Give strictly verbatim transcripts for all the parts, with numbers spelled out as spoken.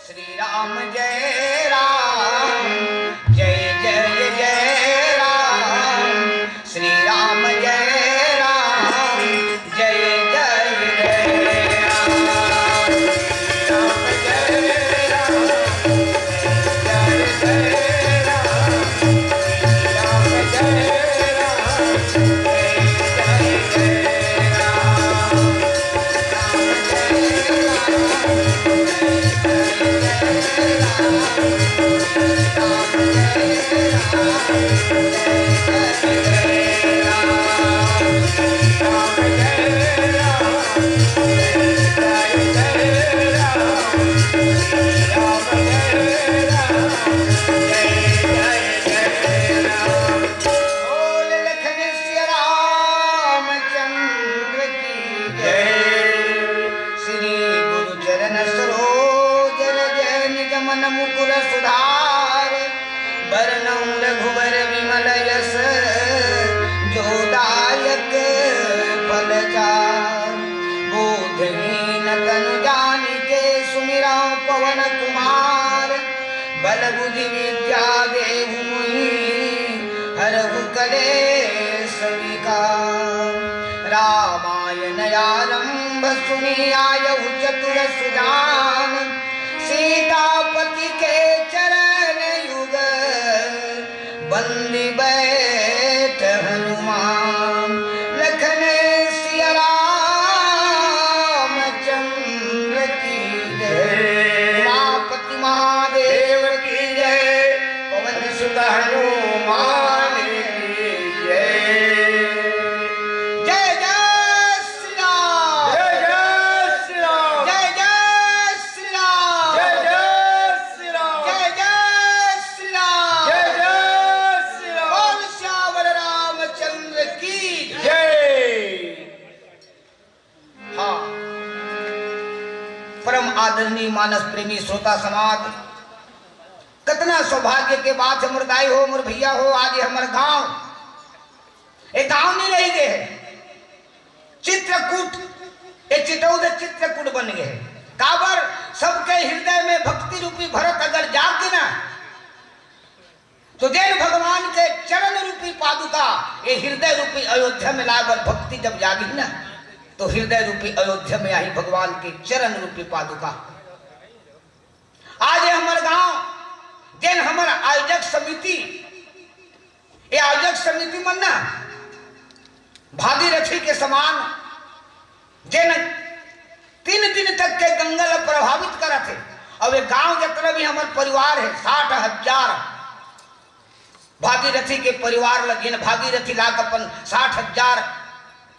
श्री राम जय राम, जय जय जय राम। श्री राम जय राम, जय जय जय राम। श्री राम जय राम, जय जय राम। श्री राम जय राम, जय जय जय राम। बोल लखन सिया रामचंद्र की जय। श्री गुरु चरण सरोज रज निज मन मुकुर सुधार। बरनउँ रघुबर विमल यश जो दायक फल चार। बोधहीन तनु जानिके सुमिरउँ पवन कुमार। बल बुद्धि विद्या देहु मोहि हरहु कलेस विकार। रामायण आरंभ सुनि आयहु चतुर सुजान। सीतापति के चरण युग बंदी बैठ हनुमान। लखन सिया रामचंद्र की जय। उमापति महादेव की जय। पवन सुत हनुमान की जय। जय जय श्री राम। जय जय श्री राम। जय जय श्री राम। जय जय श्री राम। जय जय श्री राम। जय जय श्री राम। बोल सियावर रामचंद्र की जय। हाँ, परम आदरणीय मानस प्रेमी श्रोता समाज, कतना सौभाग्य के बात हे मोर दाई हो, मोर भैया हो, आज हमर गांव, ए गांव नइ रहि गे हे, चित्रकूट, ए चिटौद चित्रकूट बन गे हे। काबर? सबके हृदय में भक्ति रूपी भरत अगर जागे ना, तो जेन भगवान के चरण रूप का ये हृदय रूपी अयोध्या में लाए बर भक्ति जब जागी ना, तो हृदय रूपी अयोध्या में आई भगवान के चरण रूपी पादुका। आज ये हमर गांव, जेन हमर आयोजक समिति, ये आयोजक समिति मन ना भागीरथी के समान, जेन तीन दिन तक के गंगा ला प्रभावित करत हे। और ये गांव जितना भी हमर परिवार है, साठ हजार भागीरथी के परिवार ला, जेन भागीरथी ला अपन साठ हजार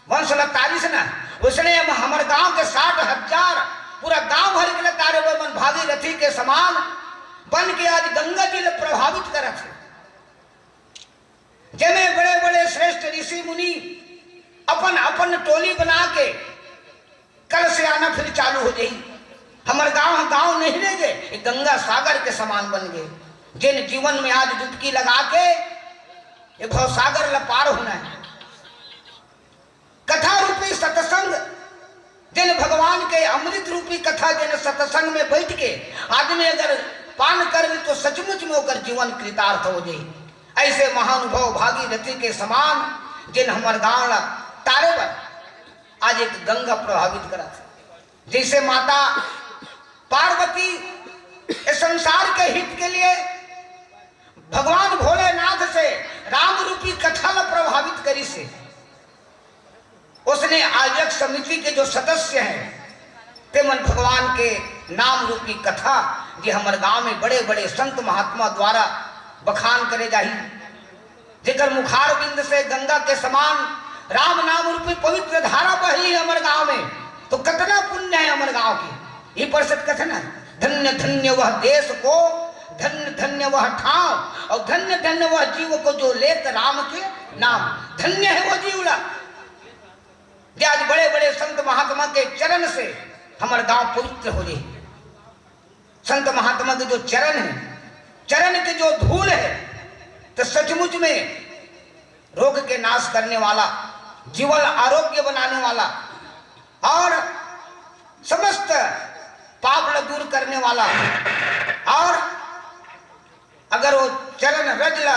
वंश ला तारिस ना, उसने हम हमर गांव के साठ हजार पूरा गांव भर के ला तारे हुए मन भागीरथी के समान बन के आज गंगा जी ला प्रभावित करत हे। जेमे बड़े बड़े श्रेष्ठ ऋषि मुनि अपन अपन टोली बना के कल से आना फिर चालू हो जाई। हमर गांव ह गांव नहीं रह गए, ये गंगा सागर के समान बन गए। जेन जीवन में आज डुबकी लगा के ये भवसागर ला पार होना है। कथा रूपी सत्संग, जेन भगवान के अमृत रूपी कथा, जेन सत्संग में बैठ के आदमी अगर पान कर ले तो सचमुच में ओकर जीवन कृतार्थ हो जाई। ऐसे महानुभव भागीरथी के समान जेन हमर गांव ला तारे बर आज एक गंगा प्रभावित करत हे। जैसे माता पार्वती इस संसार के हित के लिए भगवान भोलेनाथ से राम रूपी कथा ला प्रभावित करिस हे, उसने आयोजक समिति के जो सदस्य हैं, ते मन भगवान के नाम रूपी कथा, जे हमर गांव में बड़े बड़े संत महात्मा द्वारा बखान करे जाही, जेकर मुखारविंद से गंगा के समान राम नाम रूपी पवित्र धारा बही हमर गांव में, तो कितना पुण्य है हमर गांव के। ये परिषद कथे ना, धन्य धन्य वह देश को, धन्य धन्य वह ठाव, और धन्य धन्य वह जीव को जो लेत राम के नाम। धन्य है वो जीवला, जे आज बड़े बड़े संत महात्मा के चरण से हमर गांव पवित्र हो जाए। संत महात्मा के जो चरण है, चरण के जो धूल है, तो सचमुच में रोग के नाश करने वाला, जीवन आरोग्य बनाने वाला और समस्त पाप ला दूर करने वाला। और अगर वो चरण रज ला,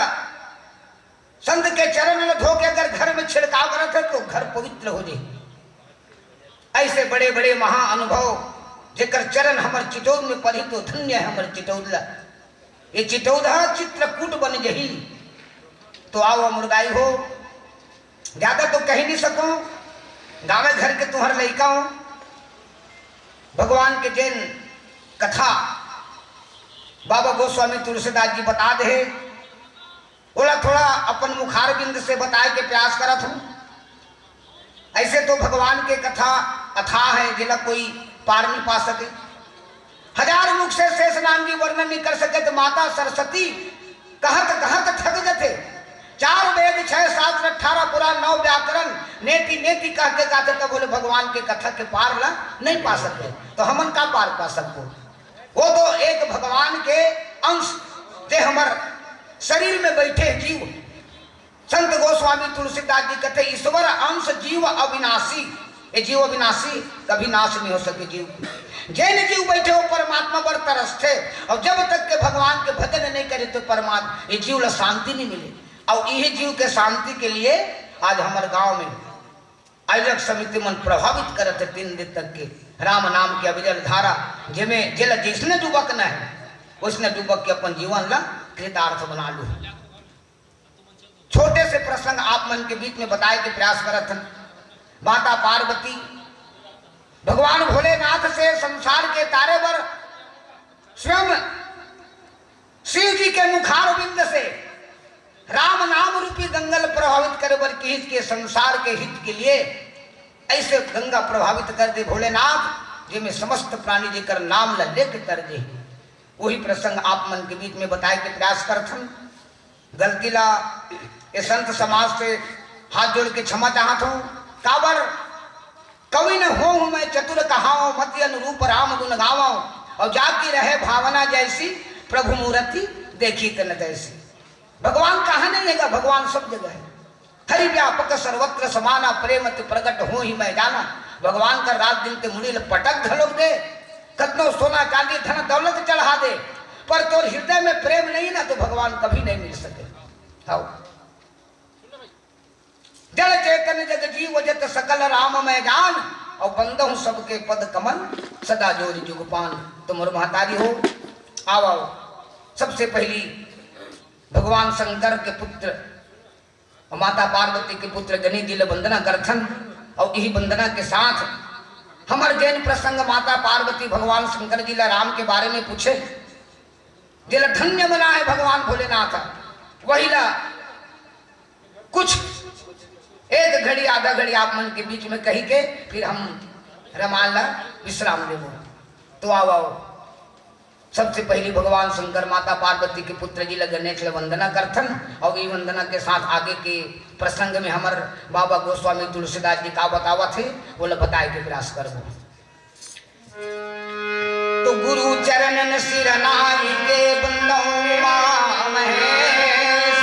संत के चरण ला धो के अगर घर में छिड़काव करत है तो घर पवित्र हो जाए। ऐसे बड़े बड़े महाअनुभव जेकर चरण हमर चिटौद में पड़ी तो धन्य है हमर चिटौद ला। ये चिटौद ह चित्रकूट बन जही। तो आओ मुरगाई हो, ज्यादा तो कही नहीं सकूं, गांवे घर के तुहर लइका हो। भगवान के जेन कथा बाबा गोस्वामी तुलसीदास जी बता दे, ओला थोड़ा अपन मुखारविंद से बताए के प्रयास करत हूं। ऐसे तो भगवान के कथा अथाह है, जेला कोई पार नहीं पा सके। हजार मुख से शेष नाम जी वर्णन नहीं कर सके, तो माता सरस्वती कहत कहत थक जथे। चार वेद, छह शास्त्र, अठारह पुराण, नौ व्याकरण, नेति नेति कह के गाथे, तब बोले भगवान के कथा के पार ला नहीं पा सके, तो हमन का पार पा सकबो? वो तो एक भगवान के अंश, जे हमर शरीर में बैठे जीव। संत गोस्वामी तुलसीदास जी कहते, "ईश्वर अंश जीव अविनाशी।" ये जीव अविनाशी, कभी नाश नहीं हो सके जीव। जेन जीव बैठे हो परमात्मा बर तरसथे, और जब तक के भगवान के भजन नहीं करे तो परमात्मा, ये जीव ला शांति नहीं मिले। और यही जीव के शांति के लिए आज हमर गांव में आयोजक समिति मन प्रभावित करत है तीन दिन तक के राम नाम के अविरल धारा, जेमे जेला जैसने डुबकना है, वैसने डुबक के अपन जीवन ला कृतार्थ बना लू। छोटे से प्रसंग आप मन के बीच में बताए के प्रयास करत हन। माता पार्वती भगवान भोलेनाथ से संसार के तारे बर स्वयं शिव जी के मुखारविंद से राम नाम रूपी गंगा ल प्रभावित करे बर किहिस के संसार के हित के लिए ऐसे गंगा प्रभावित कर दे भोलेनाथ, जेमे समस्त प्राणी जेकर नाम ल लेके तर दे। वही प्रसंग आप मन के बीच में बताए के प्रयास करथन। गलती ला ये संत समाज से हाथ जोड़ के क्षमा चाहत हूँ। काबर कवि न होहूँ मैं चतुर कहावँ, मति अनुरूप राम गुण गावँ, और जाकी रहे भावना जैसी, प्रभु मूरति देखी तन तैसी। भगवान कहाँ नहीं हैगा, भगवान सब जगह है। हरि व्यापक सर्वत्र समाना, प्रेम अति प्रगट होहि मैं जाना। भगवान का रात दिन ते मुड़ी ल पटक घलोक दे, कतनो सोना चांदी धन दौलत चढ़ा दे, पर तोर हृदय में प्रेम नहीं ना तो भगवान कभी नहीं मिल सके। हाँ। जग जीव जत सकल राम मैं जान, और बंदहु सबके पद कमल सदा जोर जुग पान। तो मोर महतारी हो, आओ, आओ। सबसे पहली भगवान शंकर के पुत्र और माता पार्वती के पुत्र गणेश जी ल वंदना करथन, और यही वंदना के साथ हमर जेन प्रसंग माता पार्वती भगवान शंकर जी ला राम के बारे में पूछे, जेला धन्य मना है भगवान भोलेनाथ, वही ला कुछ एक घड़ी, आधा घड़ी आप मन के बीच में कही के फिर हम रामायण ला विश्राम देबो। तो आओ, आओ, सबसे पहली भगवान शंकर माता पार्वती के पुत्र जी ल गणेश ल वंदना करथन, और ये वंदना के साथ आगे के प्रसंग में हमर बाबा गोस्वामी तुलसीदास जी का बतावत हे, वो ल बताए के प्रयास करबो। तो गुरु चरणन सिर नाई के बंदौ उमा महेश।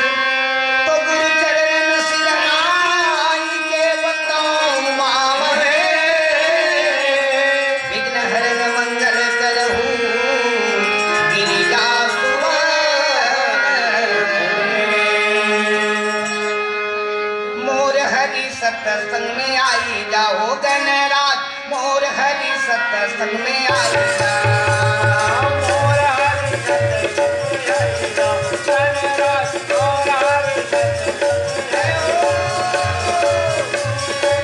तो गुरु चरणन सिर नाई के बंदौ उमा महेश। विघ्न हरन मंगल करहु गिरिजा सुवन। मोर हरि सत्संग में आई जाओ गणराज। मोर हरि सत्संग में आई जा। मोर हरि सत्संग में आई जा। गणराज, मोर हरि सत्संग में आई जा। मोर हरि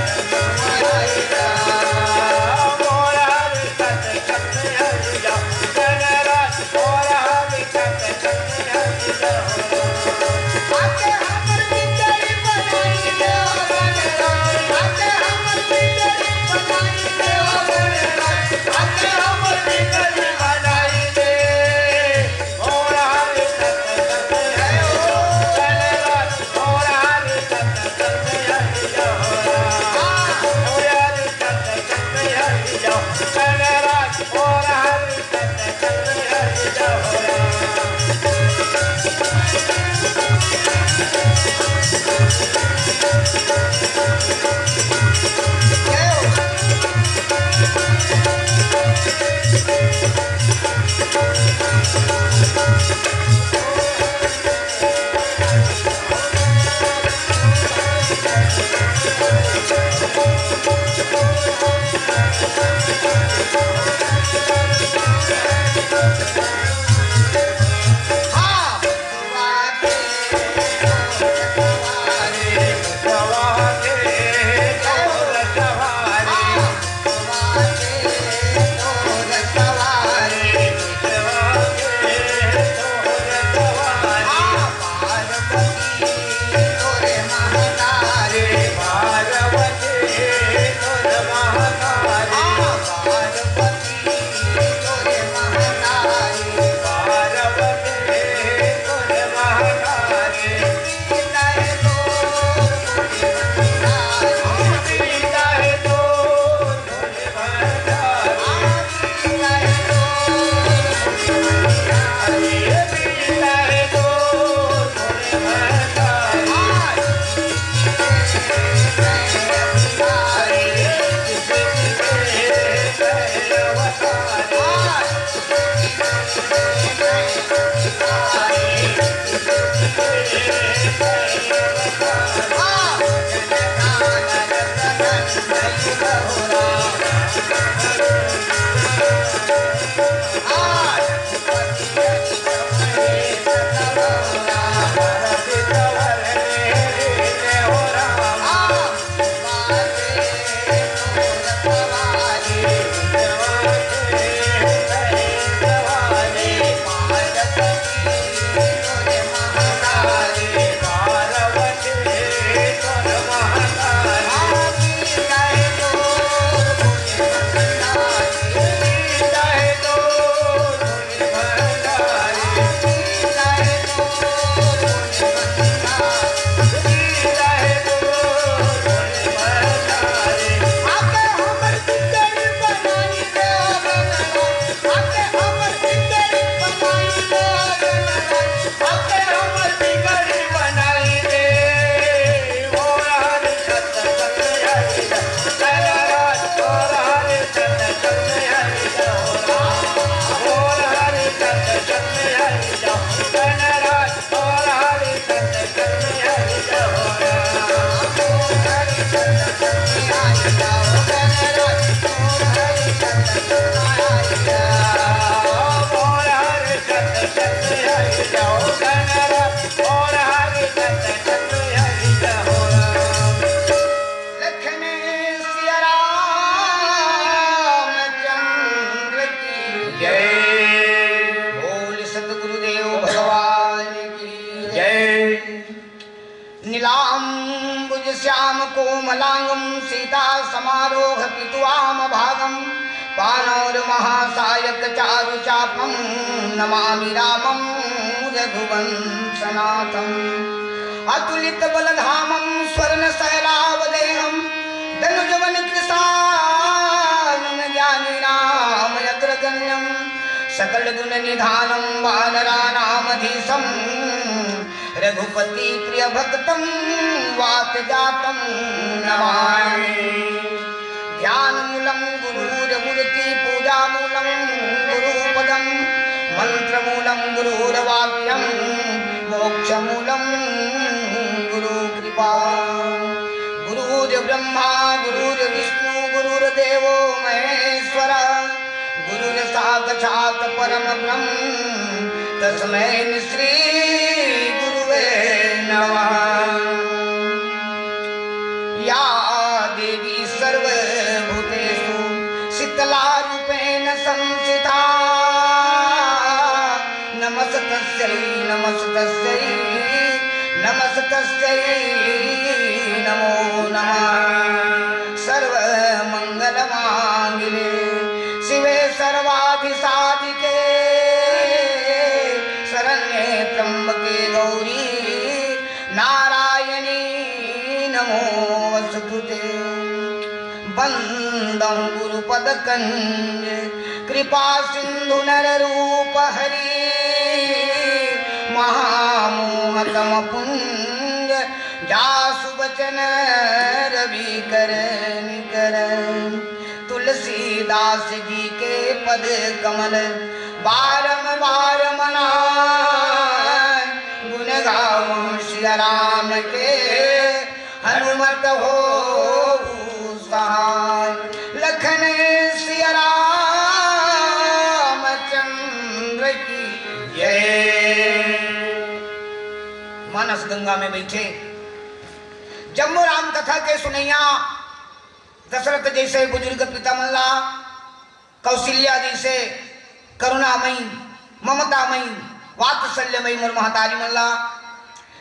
सत्संग में आई जा। मोर हरि सत्संग में आई जा। गणराज, मोर हरि लखन सिया रामचंद्र की जय। बोल सतगुरुदेव भगवान की जय। नीलांबुज श्याम कोमलांगम सीता समारोह पितुवाम भागम। पानौर महासायक चारु चापम नमामि रामम रघुवंशनाथम। अतुलित बलधामम स्वर्ण शैलावदेहम दनुजवन कृशानुम ज्ञानी नाम अग्रगण्यम। सकल गुण निधानम वानरानामधीशम रघुपति प्रिय भक्तम वात जातम नमामि। ध्यान मूलम गुरुर मूर्ति पूजा मूलम गुरुपदम मंत्र मूलम गुरुर वाक्यम मोक्ष मूलम गुरु कृपा। गुरुर ब्रह्मा गुरुर विष्णु गुरुर देवो महेश्वर गुरुर साक्षात परम ब्रह्म तस्मै श्री गुरुवे नमः। या देवी सर्वभूतेषु शीतला रूपेण संस्थिता नमस्तस्यै नमस्तस्यै नमस्तस्यै नमो नमः। सर्वमंगल मांगल्ये शिवे सर्वाधिसाधिके शरण्ये त्र्यंबके गौरी नारायणी नमोस्तुते। वंदं गुरुपद कंज कृपा सिंधु नर रूप हरि महामोहतम पुंज जासु बचन रवि कर निकर। तुलसीदास जी के पद कमल बारंबार मनाए गुण गाऊं सिया राम के हनुमत हो सहाय। लखन सिया रामचंद्र की जय। मानस गंगा में बैठे जम्मो राम कथा के सुनैया दशरथ जैसे बुजुर्ग पिता मन ला, कौशल्या जैसे करुणामयी, ममतामयी, वात्सल्यमयी मोर महतारी मन ला,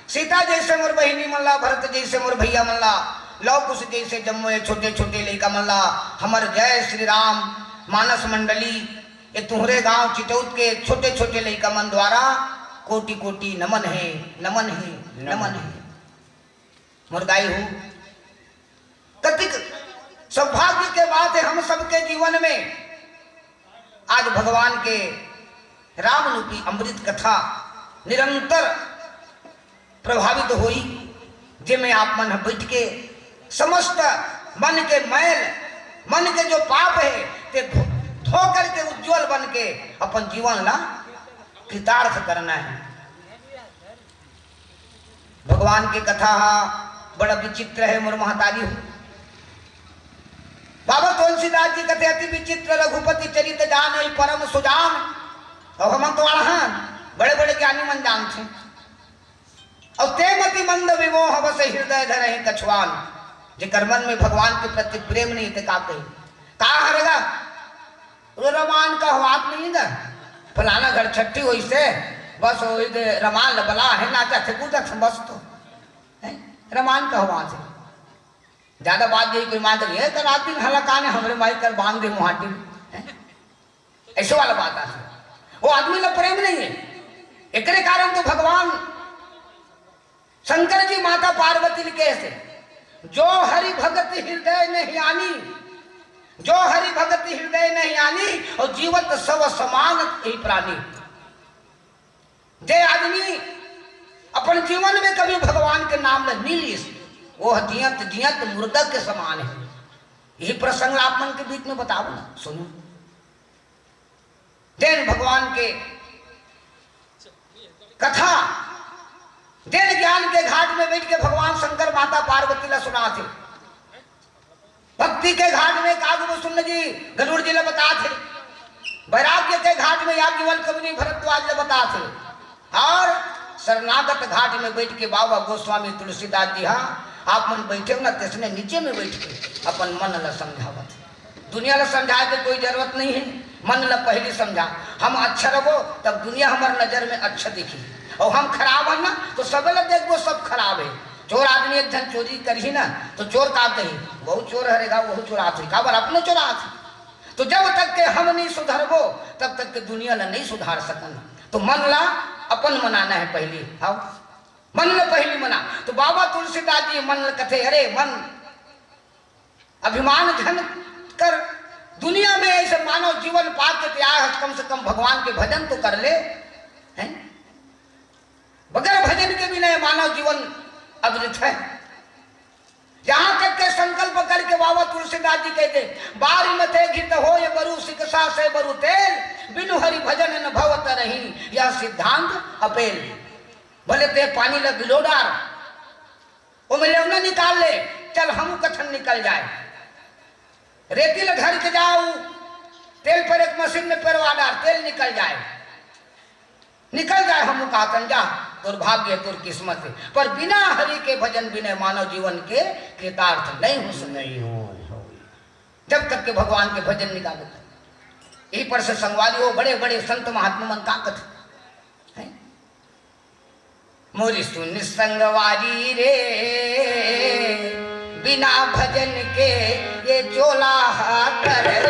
सीता जैसे मोर बहिनी मन ला, भरत जैसे मोर भैया मन ला, लव कुश जैसे जम्मो ये छोटे छोटे लइका मन ला, हमर जय श्री राम मानस मंडली, ये तुहरे गांव चिटौत के छोटे छोटे लइका मन द्वारा कोटि कोटि नमन हे, नमन हे, नमन हे। मोर दाई हो, कतिक सौभाग्य के बात है हम सबके जीवन में। आज भगवान के राम रूपी अमृत कथा निरंतर प्रभावित होई, जेमे आप मन ह बैठ के समस्त मन के मैल, मन के जो पाप है, ते धो, धो करके उज्जवल बन के अपन जीवन ला कृतार्थ करना है। भगवान के कथा हा बड़ा विचित्र है मोर महतारी हो। बाबा तुलसीदास जी कथे, "अति विचित्र रघुपति चरित जान परम सुजान।" अब हमन तो अड़हन, बड़े बड़े ज्ञानी मन जानथे। और ते मति मंद विमोह बस हृदय धरहि कछुआन। जेकर मन में भगवान के प्रति प्रेम नहीं, ते का कही? का हरगा? वो रमान का बात नहीं गा, फलाना घर छट्ठी होइसे, बस वही दे रमान ल बला है, नाचथे कूदथे बस तो, हैं? रमान का बात है। ज्यादा बात यही कोई मान तो नहीं है, तो रात दिन हला काने हमरे माई कर बांध दे मुहाटी में, हैं? ऐसे वाला बात आथे। वो आदमी ल प्रेम नहीं है, एकरे कारण तो भगवान शंकर जी माता पार्वती ल कहे से, "जो हरि भगत हृदय नहीं आनी, जो हरि भगत हृदय नहीं आनी, और जीवत सव समान ही प्राणी।" जे आदमी अपन जीवन में कभी भगवान के नाम ल नी लीस, वो जियत जियत मुर्दा के समान है। यही प्रसंग आप मन के बीच में बताओ ना, सुनो। जेन भगवान के कथा, जेन ज्ञान के घाट में बैठ के भगवान शंकर माता पार्वती ला सुनाथे। के घाट में काग गोविंद जी गरुड़ जी ला बतात हे, वैराग्य के घाट में याज्ञवल्क्य मुनि भरद्वाज ला बतात हे, और शरणागत घाट में बैठ के बाबा गोस्वामी तुलसीदास जी, हाँ, आप मन बैठे हो ना, तइसने नीचे में बैठ के अपन मन ला समझावत हे। दुनिया ला समझाए के कोई जरूरत नहीं है, मन ला पहली समझा। हम अच्छा रहो, तब दुनिया हमर नजर में अच्छा दिखी, और हम खराब हन ना, तो सबे ला देखबो, सब खराब है। चोर आदमी एक झन चोरी करही ना, तो चोर का कही, "वहू चोर हरे गा, वहू चोरात ही, काबर अपने चोरात ही।" तो जब तक के हम नहीं सुधरबो, तब तक के दुनिया ला नहीं सुधार सकन। तो मन ला अपन मनाना है पहली, हाँ, मन ला पहली मना। तो बाबा तुलसीदास जी मन ला कथे, "अरे मन, अभिमान झन कर, दुनिया में ऐसे मानव जीवन पा के त्याग, कम से कम भगवान के भजन तो कर ले।" हैं? बगैर भजन के बिना ये मानव जीवन अवृत है। यहाँ तक के संकल्प करके बाबा तुलसीदास जी कहते, "बारी मते घृत होय बरु, सिकसा से बरु तेल, बिनु हरि भजन न भव तरही, यह सिद्धांत अपेल।" भले ते पानी ला बिलो डार, ओमे लेवना निकाल ले, चल हमू कथन निकल जाए। रेती ला धर के जाओ, तेल पर एक मशीन में पेरवा डार, तेल निकल जाए, निकल जाए, हमू कहतन जा, दुर्भाग्य है, दुर्किस्मत है। पर बिना हरि के भजन बिना मानव जीवन के कृतार्थ नहीं हो सके। नहीं हो, हो। जब तक के भगवान के भजन निकाले। यही पर से संगवारी हो, बड़े बड़े संत महात्मा मन का कथे, हैं? मोरी सुन संगवारी रे, बिना भजन के ये चोला हाथ रे।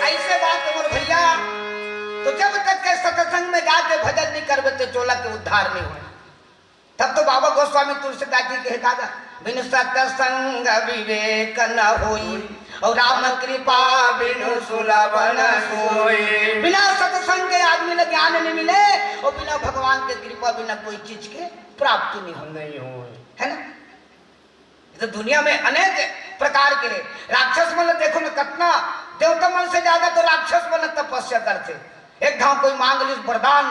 ऐसे बात मोर भैया, तो जब तक के सत्संग में जाके भजन नहीं करबे, तो चोला के उद्धार नहीं होय। तब तो बाबा गोस्वामी तुलसीदास जी कहे, दादा, बिनु सत्संग विवेक न होई, और राम कृपा बिनु सुलभ न सोई। बिना सत्संग के आदमी ला ज्ञान नहीं मिले, और बिना भगवान के कृपा बिना कोई चीज के प्राप्ति नहीं हो। नहीं हो। है ना? ये तो दुनिया में अनेक प्रकार के हे। राक्षस मन ला देखो ना, कतना देवता मन से ज्यादा तो राक्षस मन तपस्या करथे। एक घाव कोई मांग लिस वरदान,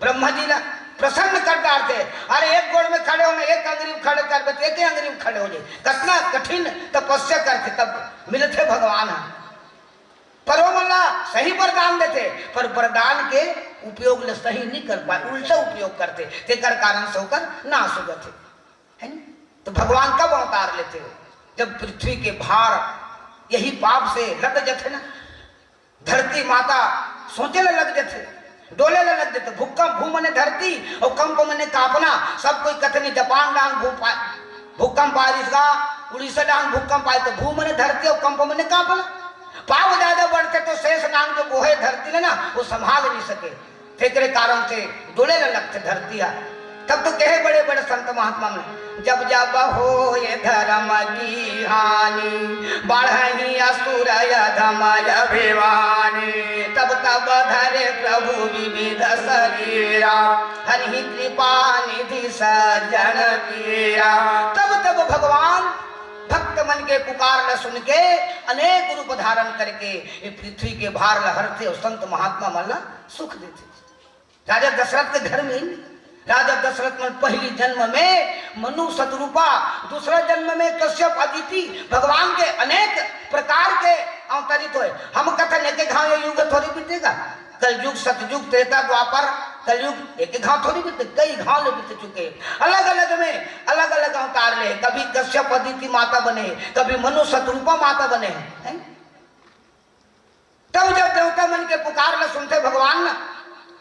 ब्रह्मा जी ला प्रसन्न कर डारथे। अरे, एक गोड़ में खड़े होना, एक अंगरी में खड़े करबे, तो एक ही अंगरी में खड़े हो जाए। कतना कठिन तपस्या करथे, तब मिलथे भगवान ह। पर वो मन ला सही वरदान देथे, पर वरदान के उपयोग ले सही नहीं कर पाए, उल्टा उपयोग करथे, तेकर कारण से ओकर नाश हो जाथे। है नी? तो भगवान कब अवतार लेथे? जब पृथ्वी के भार यही पाप से लद जथे ना, धरती माता सोचे ला लग जथे, डोले ला लग जथे। भूकंप, भू मने धरती और कंप मने कांपना। सब कोई कथे नहीं, जापान डांग भू पा-, भूकंप आय रिहिस गा, उड़ीसा डांग भूकंप आय, तो भू मने धरती और कंप मने कांपना। पाप ज्यादा बढ़थे तो शेष नांग जो बोहे धरती ले ना, वो संभाल नहीं सके। तेकरे कारण से डोले ला लगथे धरती हा। तब तो कहे बड़े बड़े संत महात्मा मन, जब जब होय धर्म की हानि, बढ़ही असुर अधम अभिमानी। तब तब धरे प्रभु विविध शरीरा, हरहि कृपा निधि सज्जन पीरा। तब तब भगवान भक्त मन के पुकार ला सुन के अनेक रूप धारण करके ये पृथ्वी के भार ला हरथे और संत महात्मा मन ला सुख देथे। राजा दशरथ के घर में ही, राजा दशरथ मन पहली जन्म में मनु सतरूपा, दूसरा जन्म में कश्यप अदिति, भगवान के अनेक प्रकार के अवतरित होय। हम कथन एक एक घाव ये युग थोड़ी बीतेगा, कलयुग, सतयुग, त्रेता, द्वापर, कलयुग एक एक घाव थोड़ी बीते, कई घाव ले बीत चुके। अलग अलग में अलग अलग अवतार ले, कभी कश्यप अदिति माता बने, कभी मनु सतरूपा माता बने, हैं? तब जब देवता मन के पुकार ल सुनथे भगवान न,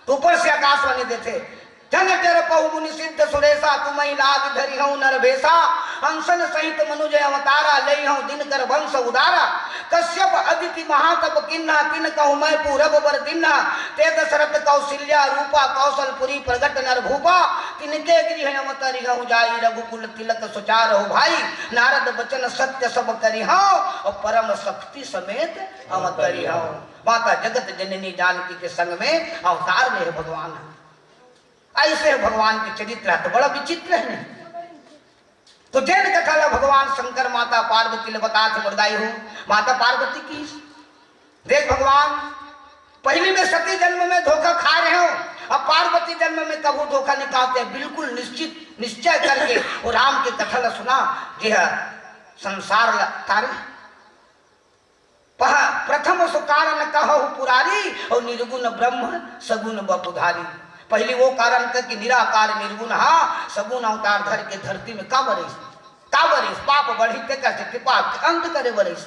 तो ऊपर से आकाशवाणी देथे, "जन चर पहु मुनि सिद्ध सुरेसा, तुमहि लाग धरिहउ नर भेसा। अंसन सहित मनुज अवतारा, लेहउ दिनकर वंश उदारा। कश्यप अदिति महातप किन्हा, तिन कहु मैं पूरब बर दिन्हा। ते दशरथ कौसिल्या रूपा, कौशलपुरी प्रगट नर भूपा। तिनके गृह अवतरिहउ जाई, रघुकुल तिलक सुचारहु भाई। नारद बचन सत्य सब करिहउ, और परम शक्ति समेत अवतरिहउ।" माता जगत जननी जानकी के संग में अवतार ले हे भगवान। ऐसे हे भगवान के चरित्र ह तो बड़ा विचित्र हे नहीं। तो जेन कथा ला भगवान शंकर माता पार्वती ले बताथे, बरदाई हो, माता पार्वती की, देख भगवान, पहली में सती जन्म में धोखा खा रहे हो, अब पार्वती जन्म में कभू धोखा नहीं खाते, बिल्कुल निश्चित निश्चय करके वो राम के कथा ला सुना, जे ह संसार ला तारे। पह-, प्रथम सो कारण कहु पुरारी, और निर्गुण ब्रह्म सगुण बपुधारी। पहली वो कारण कह कि निराकार निर्गुण हा, सगुण अवतार धर के धरती में का बरिस, का बरिस, पाप बढ़ी ते कष्ट के पाप के अंत करे बरिस।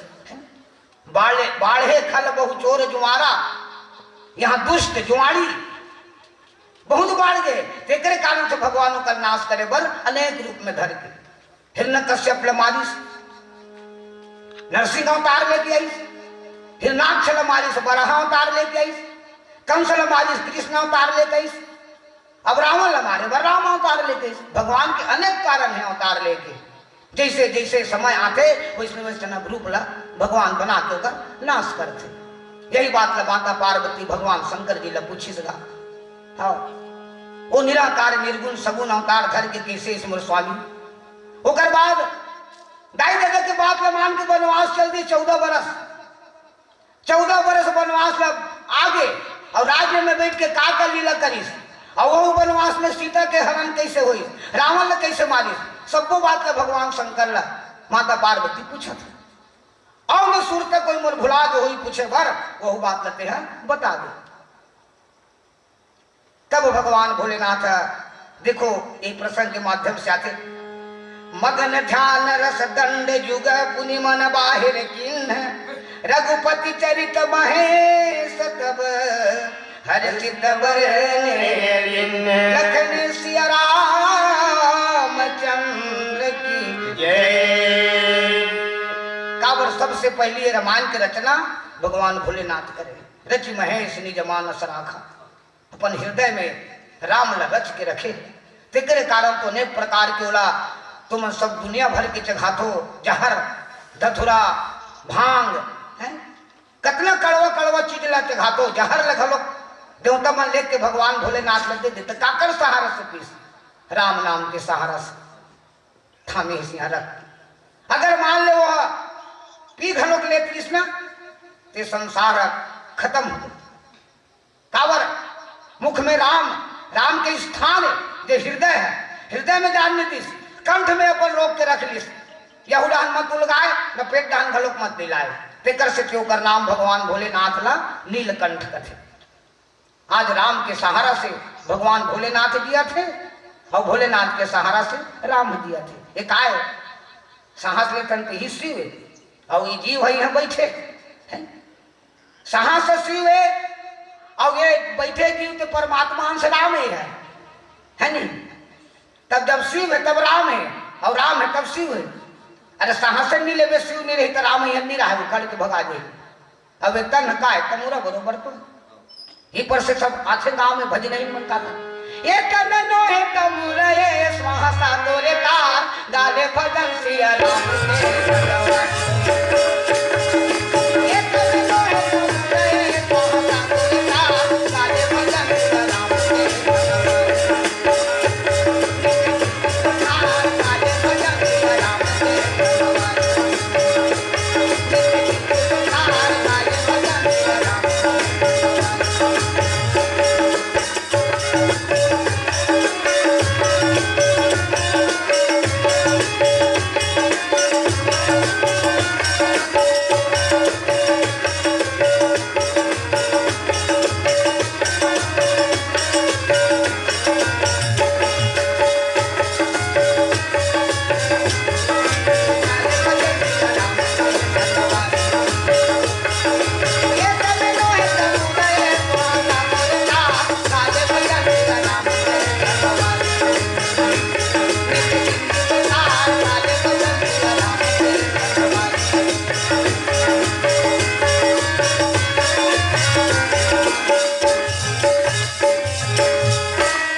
बाढ़े, बाढ़े खल बहु चोर जुआरा, यहाँ दुष्ट जुआड़ी बहुत बाढ़ गए, तेकरे कारण से भगवान ओकर नाश करे बर अनेक रूप में धर के हिरण्यकश्यप ल मारिस, नरसिंह अवतार लेके आइस। हिरणाक्ष ल मारिस, वराह अवतार लेके आइस। कंस ल मारिस, कृष्ण अवतार लेके आइस। अब रावण ल मारे बर राम अवतार लेके आइस। भगवान के अनेक कारण हे अवतार लेके। जइसे जइसे समय आथे, वइसने वइसने रूप ल भगवान बना के ओकर नाश करथे। यही बात ल माता पार्वती भगवान शंकर जी ल पूछिस गा। हाँ, वो निराकार निर्गुण सगुण अवतार धर के कइसे आइस मोर स्वामी। ओकर बाद दाई ददा के बात ल मान के बनवास चल दिस चौदह बरस। चौदह बरस बनवास ल आगे अउ राज्य में बइठ के का का लीला करिस, अउ वो बनवास में सीता के हरण कइसे होइस, रावण ल कइसे मारिस, सब्बो बात ल भगवान शंकर ल माता पार्वती पूछत हे। अउ मैं सुरता कोई मोर भुला गे होही पूछे बर, वहू बात ल तेहा बता दे। तब भगवान भोलेनाथ, देखो, ये प्रसंग के माध्यम से आथे, मगन ध्यान रस दंड जुग पुनि मन बाहिर किन्ह, रघुपति चरित महेश तब हरषि तब नेरिन। लखन सिया रामचंद्र की जय। काबर सबसे पहली ये रामायण के रचना भगवान भोलेनाथ करे, रचि महेश निज मानस राखा। अपन हृदय में राम ल रच के रखे। तेकरे कारण तो अनेक प्रकार के ओला तुमन सब दुनिया भर के चघाथो, जहर, धतुरा, भांग, हैं? कतना कड़वा कड़वा चीज ला चघाथो, जहर ल घलो देवता मन लेके भगवान भोलेनाथ ल दे देथे। काकर सहारा से पीस? राम नाम के सहारा से थामे हे सिंहा रख। अगर मान ले वो पी घलो के लेत रहिस ना, ते संसार खत्म हो। काबर? मुख में राम, राम के स्थान हे, जे हृदय हे, हृदय में जान नइ दिस, कंठ में अपन रोक के रख लिस। यहू डहन मत उलगाय, न पेट डहन घलोक मत दिलाय। तेकर से क्यों कर नाम भगवान भोलेनाथ ला नीलकंठ कथे। आज राम के सहारा से भगवान भोलेनाथ जियत हे, अउ भोलेनाथ के सहारा से राम जियत हे। ये काय? सांस लेथन ते ही शिव हे, अउ ये जीव हे, इहाँ बइठे हे। सांस शिव हे, अउ ये बइठे जीव ते परमात्मा अंश राम ही हे, हे नी? तब जब शिव हे, तब राम हे, अउ राम हे, तब शिव हे। अरे, सांस नइ लेबे, शिव नइ रही, त राम ही नइ रहे, उखड़ के भगा जाही। अब ये तन काय, तमूरा बरोबर तो। ही पर से सब आथे गांव में भजन ही मन का था। ये तन नोहे तमूरा, ये स्वाहा सा तोरे तार, गाले भजन सिया राम के। ये तन नोहे तमूरा, ये स्वाहा सा तोरे तार, गाले भजन सिया राम के।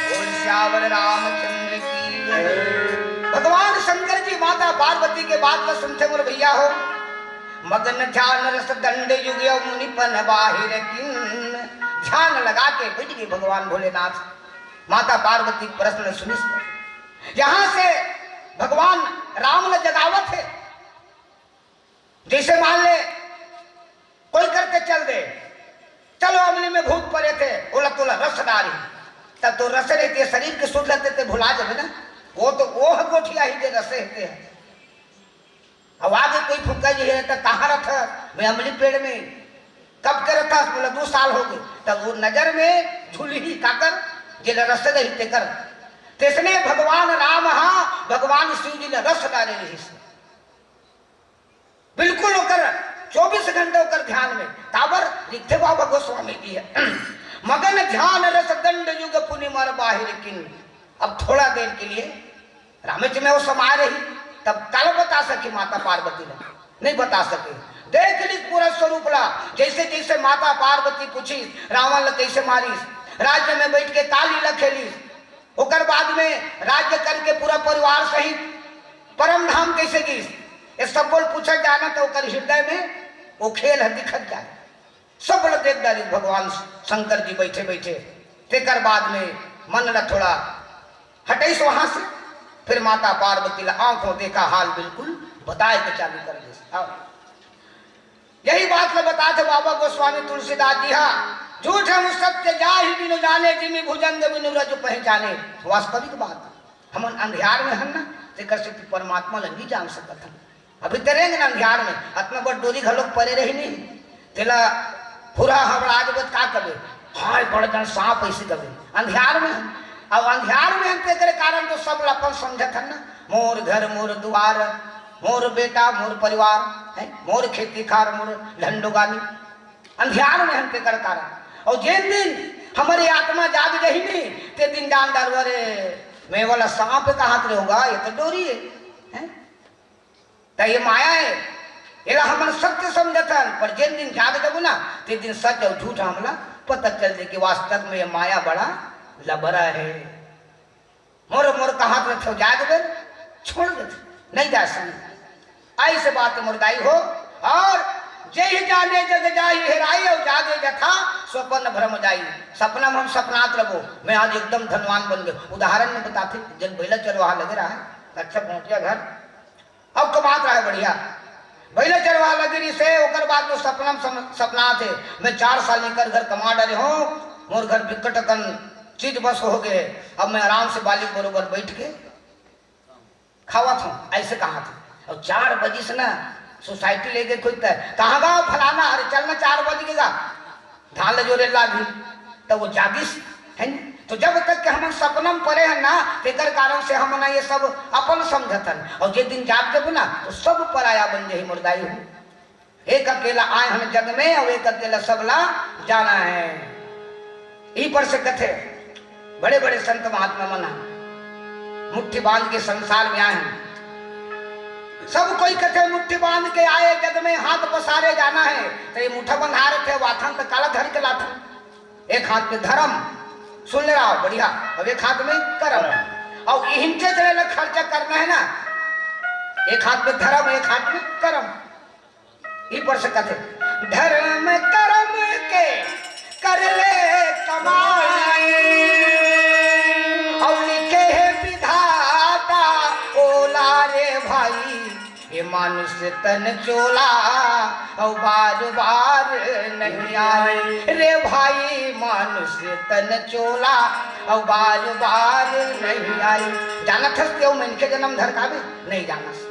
बोल सियावर रामचंद्र की जय। भगवान शंकर जी माता पार्वती के बात ला सुनथे मोर भैया हो। मगन ध्यान रस दंड जुग अउ मुनि पन बाहिर किन। ध्यान लगा के बइठ गे भगवान भोलेनाथ। माता पार्वती प्रश्न सुनिस। यहाँ से भगवान राम ल जगावत हे। जइसे मान ले, कोई करके चल दे, चलो अमली में भूत परे थे, ओला तोला रस डारी, तब तो रस रहती है, शरीर के सुध लेते ते भुला जाबे ना। वो तो वो ह गोठिया ही दे रस रहते हैं। अब आगे कोई फुक्का जी है तो कहाँ रथ? मैं अमली पेड़ में। कब के रथ? बोला, दो साल हो गए। तब वो नजर में झुलही काकर, जेला रस रही तेकर। तेसने भगवान राम हा भगवान शिव जी ला रस डारे रहिस। बिल्कुल ओकर चौबीस घंटे ओकर ध्यान में। काबर? लिखथे बाबा गोस्वामी जी हे, मगन ध्यान रस दंड जुग पुनि मन बाहिर किन। अब थोड़ा देर के लिए रामेच में वो समाय रही, तब काला बता सके माता पार्वती ला? नहीं बता सके। देख लिस पूरा स्वरूप ला, जैसे जैसे माता पार्वती पूछिस, रावण ला कैसे मारिस, राज्य में बैठ के काली ला खेलिस, ओकर बाद में राज्य करके पूरा परिवार सहित परम धाम कैसे गिस, ये सब बोल पूछत जाना तो ओकर हृदय में वो खेल ह दिखत जाए। सब ल देख डारिस भगवान शंकर जी बैठे बैठे। तेकर बाद में मन ल थोड़ा हटइस वहां से, फिर माता पार्वती ल आंखों देखा हाल बिल्कुल बताए के चालू कर दिस। अब यही बात ल बताथे बाबा गोस्वामी तुलसीदास जी हा, झूठ हूँ सत्य जाहि बिनु जाने, जिमि भुजंग बिनु रज पहिचाने। वास्तविक बात, हमन अंधियार में हन ना, तेकर से परमात्मा ल नहीं जान सकत हन। अभी तरेंगे ना अंधियार में, अतना बड़ डोरी घलोक परे रही नहीं, तेला हुरा हबड़ा जबे त का कबे, हाय बड़ जन सांप ऐसे कबे। अंधियार में हन, अब अंधियार में हन तेकरे कारण तो सब ल अपन समझत हन ना, मोर घर मोर दुआर, मोर बेटा मोर परिवार, है मोर खेती खार मोर ढंडोगानी। अंधियार में हन तेकर कारण। और जेन दिन हमर ये आत्मा जाग जही नहीं, ते दिन जान डारबो रे, मैं वाला सांप कहात रहोगा, ये तो डोरी है, हैं? त ये माया है, एला हमन सत्य समझथन, पर जेन दिन जाग जबो ना, ते दिन सच और झूठ हमला पता चल जाए कि वास्तव में ये माया बड़ा लबरा है। मोर मोर कहात रथे, जाग बे छोड़ देथे, नहीं जा सही। ऐसे बात मुर्दाई हो। और जे ही जाने जग जाहि हेराई, और जागे जथा स्वपन भ्रम जाई। सपना में हम सपनात रहो, मैं आज एकदम धनवान बन गए। उदाहरण में बताथे, जब बैला चरवाहा लगे रहा है, अच्छा पहुंच गया घर, अब कमात रहा है बढ़िया, बैला चरवाहा लगे रही से, ओकर बाद में सपना में सम-, सपनाथे, मैं चार साल निकर घर कमा डरे हूँ, मोर घर बिकट अकन चीज बस हो गए, अब मैं आराम से बालिक बरोबर बैठ के खावत हूँ, ऐसे कहाथे। और चार बजे से ना सोसाइटी ले गए खुद तय, कहाँ गा फलाना, अरे चल ना चार बज के गा, धान ल जोरे लागी, तब वो जागिस, है न? तो जब तक के हमन सपना में परे हन ना, तेकर कारण से हमन ये सब अपन समझत हन, और जे दिन जाग जब ना, तो सब पराया बन जाही मुर्दाई हो। एक अकेला आए हन जग में, और एक अकेला सबला जाना है। ई पर से कथे, बड़े बड़े संत महात्मा मन ह मुट्ठी बांध के संसार में आए हैं। सब कोई कथे मुट्ठी बांध के आए जग में, हाथ पसारे जाना है। तो ये मुठा बंधारे थे, वाथन तो काला धर के लाथन। एक हाथ में धर्म, सुन ले रहा हो, बढ़िया, अब एक हाथ में कर्म। और इनके जरे ला खर्चा करना है ना, एक हाथ में धर्म, एक हाथ में कर्म। ई पर से कथे, धर्म कर्म के कर ले कमाई, और लिखे है विधाता ओला रे भाई, ये मानुष तन चोला, और बार बार नहीं आए रे भाई, मानुष तन चोला, और बार बार नहीं आए। जानत हस तेऊ मनखे जन्म धर काबे? नहीं जानस।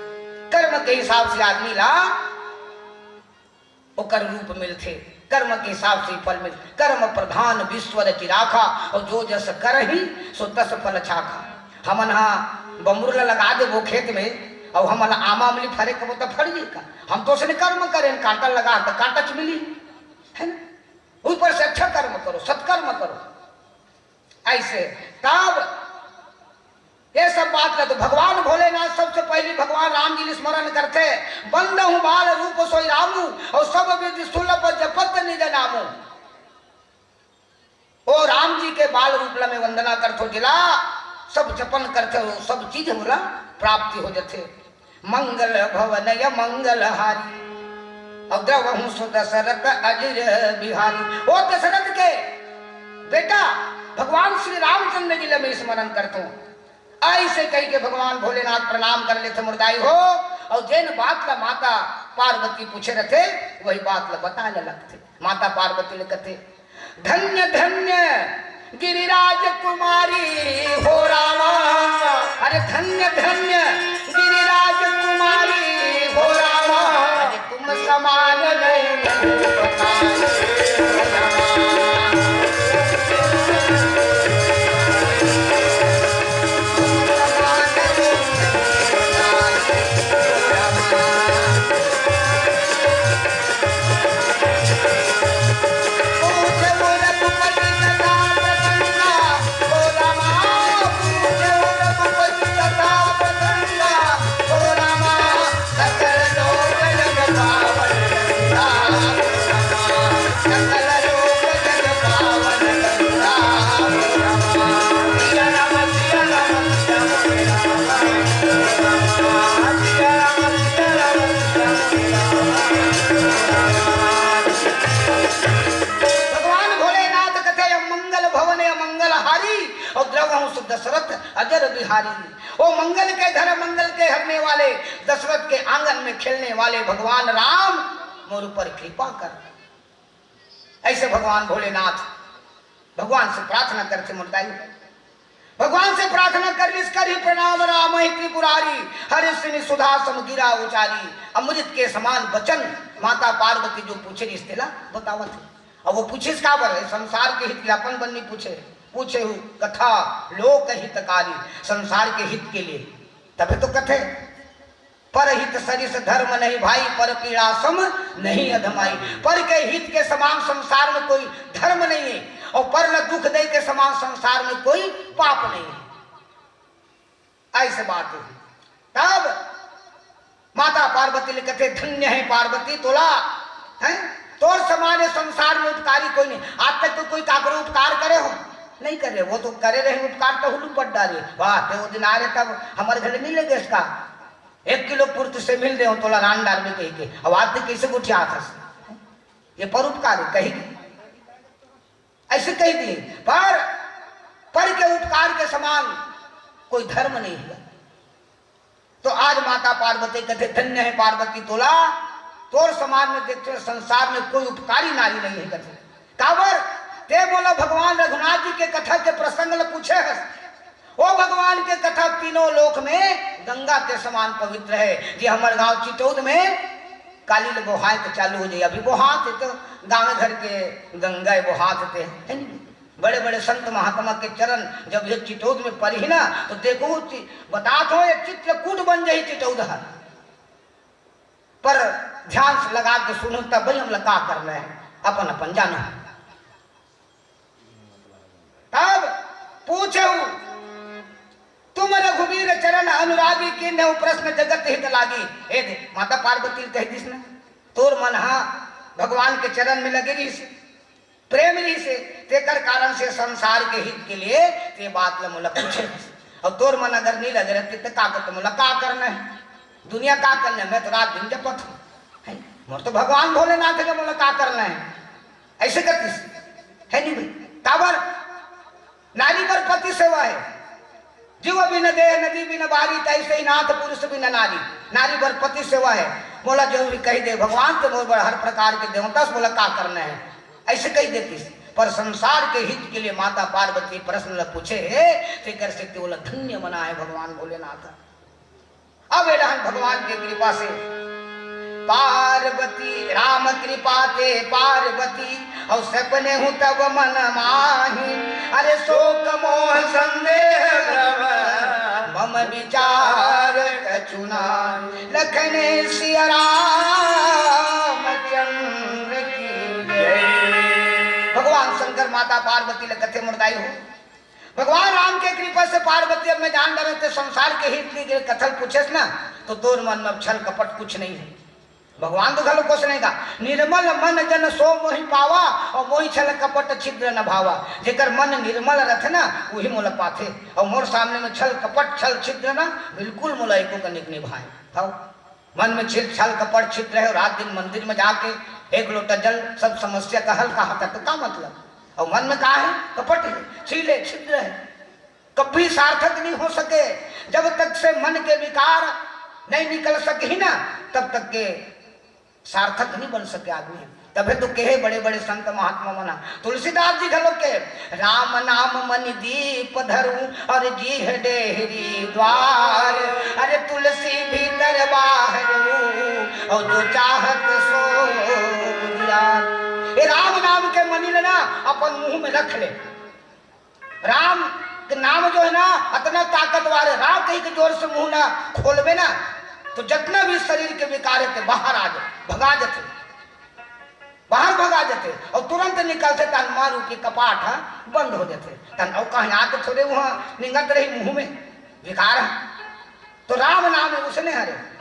कर्म के हिसाब से आदमी ला ओकर रूप मिलथे, कर्म के हिसाब से फल मिलथे। कर्म प्रधान विश्व रचि राखा, और जो जस करही सो तस फल चाखा। हमन हा बमरू ला लगा देबो खेत में, और हमन ला आमा अमली फरे कबो त फर जाही का? हम तो उसने कर्म करेन, कांटा लगा त कांटा च मिली, है ना? ऊपर से अच्छा कर्म करो, सत्कर्म करो। ऐसे तब ये सब बात ला तो भगवान भोलेनाथ सबसे पहली भगवान राम जी ल स्मरण करथे, बंदहु बाल रूप सोई रामू, और सब विधि सुलभ जपत निज नामू। ओ राम जी के बाल रूप ला मैं वंदना करथो, जिला सब जपन करथे, वो सब चीज मोला प्राप्ति हो जथे। मंगल भवन अमंगल हारी, और द्रवहु सु दशरथ अजिर बिहारी। ओ दशरथ के बेटा भगवान श्री रामचंद्र जी ला मैं स्मरण करथो। ऐसे कही के भगवान भोलेनाथ प्रणाम कर लेथे मुर्दाई हो, और जेन बात ला माता पार्वती पूछे रथे, वही बात ला बताए ला लगथे। माता पार्वती ले कथे, धन्य धन्य गिरिराज कुमारी हो रामा, अरे धन्य धन्य गिरिराज कुमारी हो रामा, अरे तुम समान नहीं। भगवान भोलेनाथ कथे, "अमंगल भवन अमंगल हारी, और द्रवहु सु दशरथ अजर बिहारी।" ओ मंगल के घर, मंगल के हरने वाले, दशरथ के आंगन में खेलने वाले भगवान राम मोर ऊपर कृपा कर। ऐसे भगवान भोलेनाथ भगवान से प्रार्थना करथे मोर दाई। भगवान से प्रार्थना कर लिस, "करी प्रणाम राम ही त्रिपुरारी, हरि सिनि सुधा सम गिरा उचारी।" अमृत के समान वचन माता पार्वती जो पूछे रिस तेला बतावत हे। अब वो पूछिस काबर, संसार के हित ला अपन बर नइ पूछे, पूछे हूँ कथा लोक हितकारी, संसार के हित के लिए। तभे तो कथे, "परहित सरिस धर्म नहीं भाई, पर पीड़ा सम नहीं अधमाई।" पर के हित के समान संसार में कोई धर्म नहीं है, और पर ल दुख दे के समान संसार में कोई पाप नहीं है। ऐसे बात है। तब माता पार्वती ले कथे, "धन्य है पार्वती तोला, हैं? तोर समान संसार में उपकारी कोई नहीं।" आज तक तो कोई काकरो उपकार करे हो? नहीं करे। वो तो करे रहे उपकार तो हुलू पट डारे। वाह, ते वो दिन आ रहे तब हमर घर नहीं ले गए इसका। एक किलो पुर्त से मिल दे हो तोला रान डार में कही के। अब आज तक कैसे गोठिया था? ये परोपकार है, कही के। ऐसे कही दी, पर, पर के उपकार के समान कोई धर्म नहीं है। तो आज माता पार्वती कथे, "धन्य है पार्वती तोला, तोर समान में देखते संसार में कोई उपकारी नारी नहीं है।" कथे, "काबर?" ते मोला भगवान रघुनाथ जी के कथा के प्रसंग ल पूछे हस। ओ भगवान के कथा तीनों लोक में गंगा के समान पवित्र है। जे हमर गांव चिटौद में काली ले बोहाय के चालू हो जाए, अभी बोहात हे तो गांव घर के गंगा बोहात हे, है नहीं? बड़े बड़े संत महात्मा के चरण जब ये चिटौद में पड़ही ना, तो देखो चि-, बतात हो, ये चित्रकूट बन जाही चिटौद हर। पर ध्यान से लगा के सुनो, तब भाई हमला का करना है, अपन अपन जानो। तब पूछे हूँ, "तुम रघुवीर चरण अनुरागी, कीन्हु प्रश्न जगत हित लागी।" ए दे, माता पार्वती कह दिस ना, तोर मन हा भगवान के चरण में लगे रहिस, प्रेम रहिस, तेकर कारण से संसार के हित के लिए ते बात ल मोला पूछे। और तोर मन अगर नहीं लगे रहते, तो का करते, मोला का करना है? दुनिया का करना है? मैं तो रात दिन जपत हूँ, है? मोर तो भगवान भोलेनाथ के मोला का करना है? ऐसे करतीस, है नहीं भाई? काबर? नारी बर पति सेवा है। जीव बिन देह नदी बिन बारी, तैसे ही नाथ पुरुष बिन नारी। नारी बर पति सेवा है। मोला जो भी कही दे भगवान, तो मोर बर हर प्रकार के देवता से मोला का करना है, ऐसे कही देतीस। पर संसार के हित के लिए माता पार्वती प्रश्न ल पूछे हे, तेकर से ते ओला धन्य बनाए भगवान भोलेनाथ। अब ए रहन भगवान के कृपा से पार्वती, राम कृपा ते पार्वती, और सपने हूँ तब मन माही। अरे शोक मोह संदेह भ्रम, मम विचार कछु नाही। लखन सिया रामचंद्र की जय। भगवान शंकर माता पार्वती ल कथे मोर दाई हो। भगवान राम के कृपा से पार्वती अब मैं जान डरे ते संसार के हित के कथल पूछेस ना, तो तोर मन में अब छल कपट कुछ नहीं है। भगवान तो घलो कुछ नहीं का, "निर्मल मन जन सो मोहि पावा, और मोहि छल कपट छिद्र न भावा।" जेकर मन निर्मल रथे ना, वही मोला पाथे, और मोर सामने में छल कपट छल छिद्र ना बिल्कुल मोला एको कनिक निभाए। हव। मन में छिल छल कपट छिद्र रहे, रात दिन मंदिर में जाके एक लोटा जल सब समस्या का हल कहा था, तो का मतलब? और मन में का है? कपट है, छील है, छिद्र है, कभी सार्थक नहीं हो सके। जब तक से मन के विकार नहीं निकल सके ही ना, तब तक के सार्थक नहीं बन सके आदमी। तभे तो कहे बड़े बड़े संत महात्मा मना, तुलसीदास जी घलो के, "राम नाम मनि दीप धरू, और जीह डेहरी द्वार। अरे तुलसी भीतर बाहरू, और जो चाहत सो उजियार।" ए राम नाम के मनि ल ना अपन मुंह में रख ले। राम के नाम जो है ना, अतना ताकतवर है, राम कही के जोर से मुंह ना खोलबे ना, तो जितना भी शरीर के विकार है, ते बाहर आ जाए, भगा जाते, बाहर भगा जाते, और तुरंत निकलते, तन मारू के कपाट ह बंद हो जाते, तन और कहीं आके थोड़े वहां निंगत रही मुंह में विकार है। तो राम नाम है उसने हरे।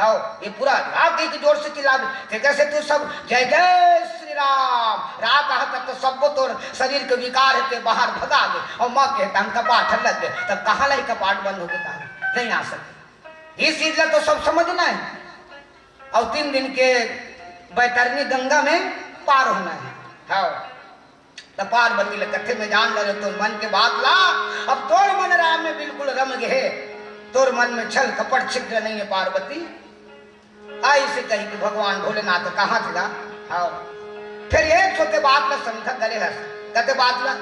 हव, ये पूरा राग एक जोर से चिल्ला दे। ते कैसे तू सब जय जय श्री राम, राग कहा तब तो सबको तोर शरीर के विकार है, ते बाहर भगा दे। और माँ के तन कपाट लग गए, तब कहाँ लाई कपाट बंद हो गए, कहाँ नहीं आ सके। ये चीज ला तो सब समझना है। और तीन दिन के बैतरनी गंगा में पार होना है। हाँ, त पार्वती ल कथे, मैं जान डरे तोर मन के बात ला। अब तोर मन राम में बिल्कुल रम गे हे, तोर मन में छल कपट छिद्र नहीं है पार्वती। अइसे कहि के भगवान भोलेनाथ कहाथे गा। हाँ, फिर एक छोटे बात ला शंका करे हस। कथे बात ला,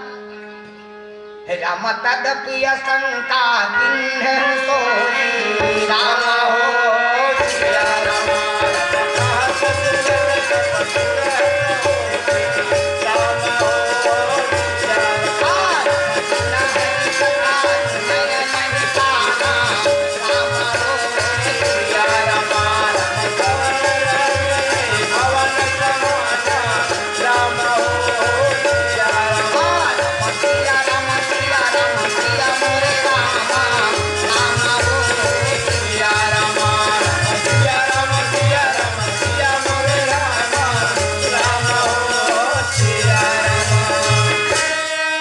हे राम तदपि अशंका कीन्हेउ सोई। राम हो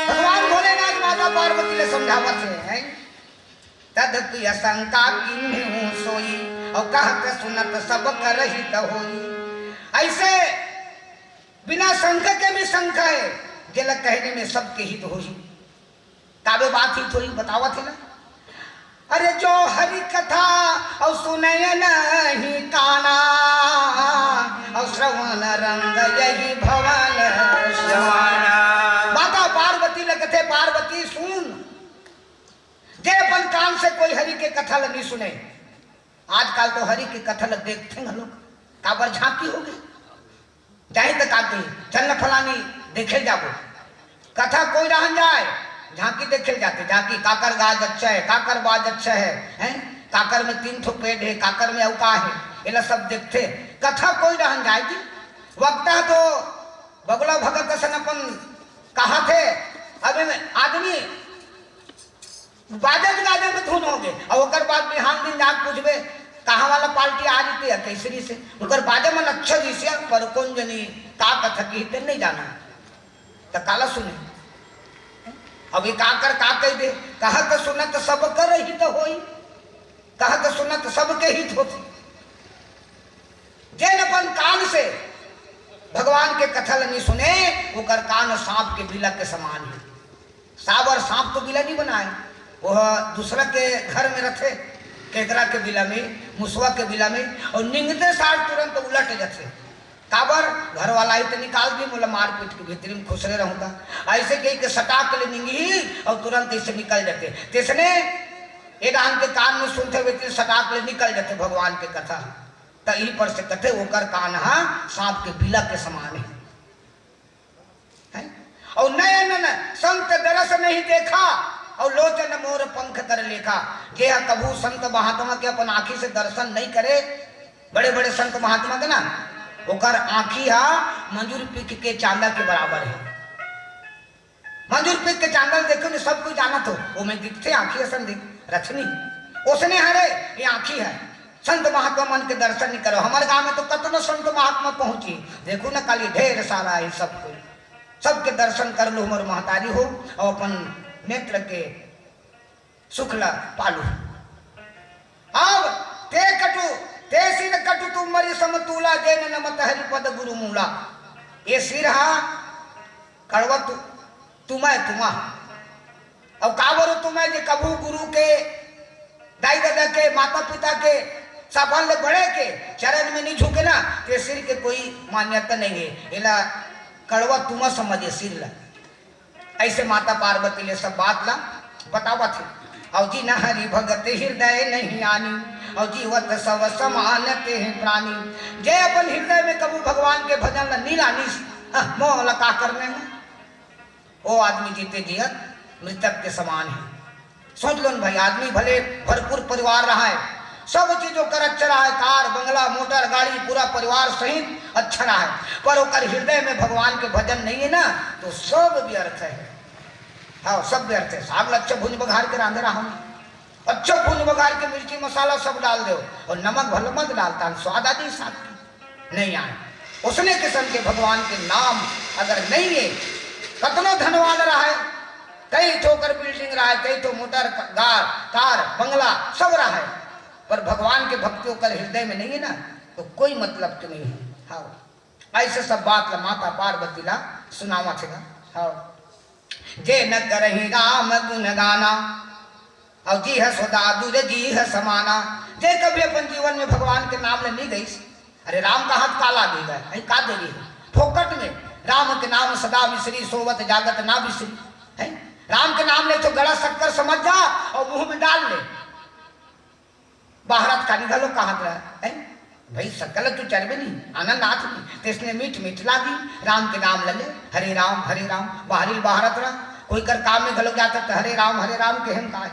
भगवान भोलेनाथ माता पार्वती ले समझावत हे, हैं? तदपि अशंका कीन्हेउ सोई, और कहत सुनत सब कर हित होई। ऐसे बिना शंका के भी शंका है, जेला कहने में सबके हित होई। काबे बात हित होई, बतावत हे ना। अरे जो हरि कथा और सुनय नहीं काना, और श्रवण रंग यही भवन समाना। माता पार्वती ल कथे, पार्वती सुन, जे अपन कान से कोई हरि के कथा ल नहीं सुने। आजकल तो हरि के कथा ल देखथे घलो, काबर झांकी होगे। जाही त का कही, चल न फलानी देखे जाबो। कथा कोई रहन जाए, झांकी देखे जाथे, झांकी काकर गाज अच्छा है, काकर बाज अच्छा है, हैं? काकर में तीन ठो पेड़ है, काकर में अउ का है, एला सब देखथे। कथा कोई रहन जाए जी, वक्ता तो बगुला भगत असन अपन कहाथे। अब एमे आदमी बाजत गाजत में धुन होगे, अउ ओकर बाद बिहान दिन जाके पूछबे, कहाँ वाला पार्टी आ रही थी, कैसे रही से? ओकर बाजे मन अच्छा रही से, पर कौन जनी का कथा की ते नहीं जाना, त काला सुने। अब ये काकर का कह दे, कहत सुनत सब कर हित होई, कहत सुनत सबके हित होथे। जेन अपन कान से भगवान के कथा ल नहीं सुने, ओकर कान सांप के बिला के समान है। साबर सांप तो बिला नहीं बनाए, वह दूसरा के घर में रथे, केकरा के बिला में, मुसवा के बिला में, और निंगते सार तुरंत उलट जथे। काबर? घर वाला ही तो निकाल दी, मोला मारपीट के भीतरी में खुसरे रहूंगा। ऐसे कही के सटाक ले निंगी और तुरंत ऐसे निकल जाथे। तेसने ए डाहन के कान में सुनथे, भीतरी सटाक ले निकल जाथे भगवान के कथा। त इही पर से कथे, ओकर कान हा सांप के बिला के समान है। हैं? और नयन न संत दरस नहीं देखा, और लोचन मोर पंख कर लेखा। जे ह कभू संत महात्मा के अपन आँखी से दर्शन नहीं करे, बड़े बड़े संत महात्मा के ना, ओकर आँखी हा मंजूर पीक के चांदा के बराबर है। मंजूर पीक के चांदा ल देखो ने, सब कोई जानत हो, वो में दिखथे आँखी असन दिख रथनी, ओसने हरे ये आँखी है। संत महात्मा मन के दर्शन नहीं करो। हमारे गांव में तो कतनो संत महात्मा पहुंची, देखो ना, काली ढेर सारा है सब कोई। सबके दर्शन कर लो, हमर महतारी हो, और अपन नेत्र के सुख ला पालू। अब ते कटु, ते सिर कटु तुम मरि समतूला, जेन नमत हरि पद गुरु मूला। ये सिर हा कड़वा तु-, तुम्हें, तुम्हा। अब काबर तुम्हें जे कभू गुरु के, दाई दादा के, माता पिता के, सबन ले बड़े के चरण में नहीं झुके ना, ते सिर के कोई मान्यता नहीं है। एला कड़वा तुमा समझे सिर ला। ऐसे माता पार्वती ले सब बात ला बतावत है। और जिन हरि भगत हृदय नहीं आनी, और जीवत सब समान ते हैं प्राणी। जे अपन हृदय में कभू भगवान के भजन ला नहीं लानी, हाँ, मोह ला का करने में? वो आदमी जीते जियत मृतक के समान है। सोच लो न भाई, आदमी भले भरपूर परिवार रहा है, सब चीज ओकर अच्छा रहा है, कार, बंगला, मोटर, गाड़ी, पूरा परिवार सहित अच्छा रहा है, पर ओकर हृदय में भगवान के भजन नहीं है ना, तो सब व्यर्थ है। हाँ, सब व्यर्थ है। साग ला अच्छा भूंज बघार के रांधे रहा हूँ, अच्छा भूंज बघार के मिर्ची मसाला सब डाल दो, और नमक भले मत डालता, स्वाद आ जाए साग की। नहीं आए। उसने किस्म के भगवान के नाम अगर नहीं है, कतनो धनवान रहा है, कई ठो ओकर बिल्डिंग रहा है, कई ठो मोटर कार, कार, बंगला सब रहा है, पर भगवान के भक्ति ओकर हृदय में नहीं है ना, तो कोई मतलब के नहीं है। हाँ, ऐसे सब बात ला माता पार्वती ला सुनावत हे ना। हाँ, जे न करही राम गुण गाना, अउ जी है सोदा दूर जी है समाना। जे कभी अपन जीवन में भगवान के नाम ले नहीं गईस, अरे राम कहा काला दे गए, अरे का देवी है, फोकट में। राम के नाम सदा विसरी, सोवत जागत ना विसरी। है, राम के नाम ले तो गड़ा शक्कर समझ जा और मुंह में डाल ले। बाहरत कानी घलो कहत रह, हैं? भाई, सकल तू चरबे नहीं, आनंद आत नहीं, तेसने मीठ मीठ लागी, राम के नाम लले, हरे राम, हरे राम, बाहरी बाहरत रह, कोई कर काम में घलो जाता तो हरे राम, हरे राम के हम का है।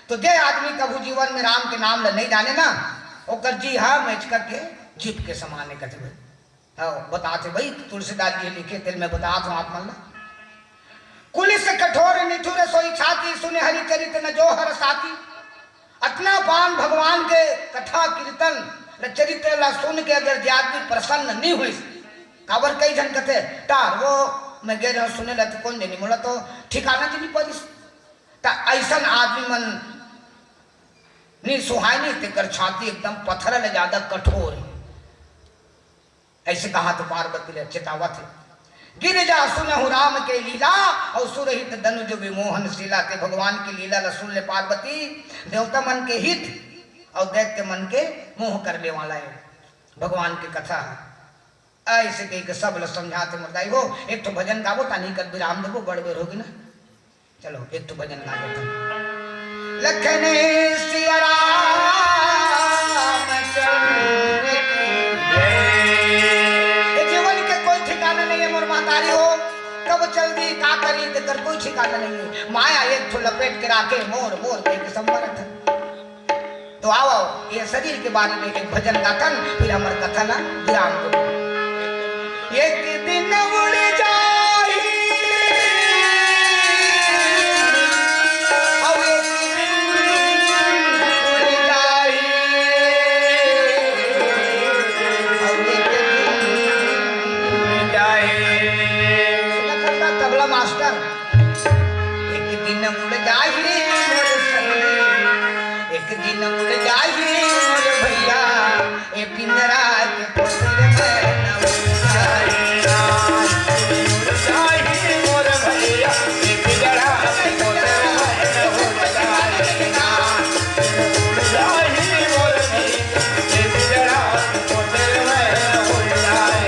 तो जे आदमी कभू जीवन में राम के नाम ल नहीं जाने ना, ओकर जी हा मेचका के जीप के समान है, कथे भाई। हाँ, बतात हे भाई, तुलसीदास जी लिखे, तेल में बतात हूँ आप मन ला। कुलिस कठोर निठुर सोई छाती, सुने हरि चरित न जो हर साथी। अतना पान भगवान के कथा कीर्तन ल चरित्र ला सुन के अगर जे आदमी प्रसन्न नहीं होइस, काबर कई झन कथे, "तार वो मैं गे रहूं सुने ला तो कोन जनी, मोला तो ठिकाना जी नहीं परिस।" त ऐसन आदमी मन नहीं सुहाय नहीं, तेकर छाती एकदम पत्थर ले ज्यादा कठोर है। ऐसे कहा तो पार्वती ले चेतावत हे, "गिर जा सुनहु राम के लीला, और सुरहित दनुज विमोहन शीला।" ते भगवान के लीला ला सुन ले पार्वती, देवता मन के हित और दैत्य मन के मोह कर ले वाला है भगवान के कथा है। ऐसे कह के सब ला समझाते मरदाई हो, एक ठो भजन गाबो, तानी कर विराम देबो, बड़ बेर होगी ना। चलो, एक ठो भजन गा लेते हैं। लखन सिया राम चंद्र की जय। ये जीवन के कोई ठिकाना नहीं है, मोर महतारी हो, कब चल दी, का करी, तेकर कोई ठिकाना नहीं है। माया एक ठो लपेट के राखे, मोर, मोर कह के समरथ। तो आओ, आओ, ये शरीर के बारे में एक भजन गाथन, फिर हमर कथा ला विराम दो। एक दिन उड़ जाही, अब एक दिन उड़ जाही, अब एक दिन उड़ जाही। सुना था तबला मास्टर, एक दिन उड़ जाही मोर संगी, एक दिन उड़ जाही मोर भैया, ए पिंजरा के कोठर में न उड़ जाही। उड़ जाही मोर भैया, ए पिंजरा के कोठर में न उड़ जाही। उड़ जाही मोर भैया, ए पिंजरा के कोठर में न उड़ जाही।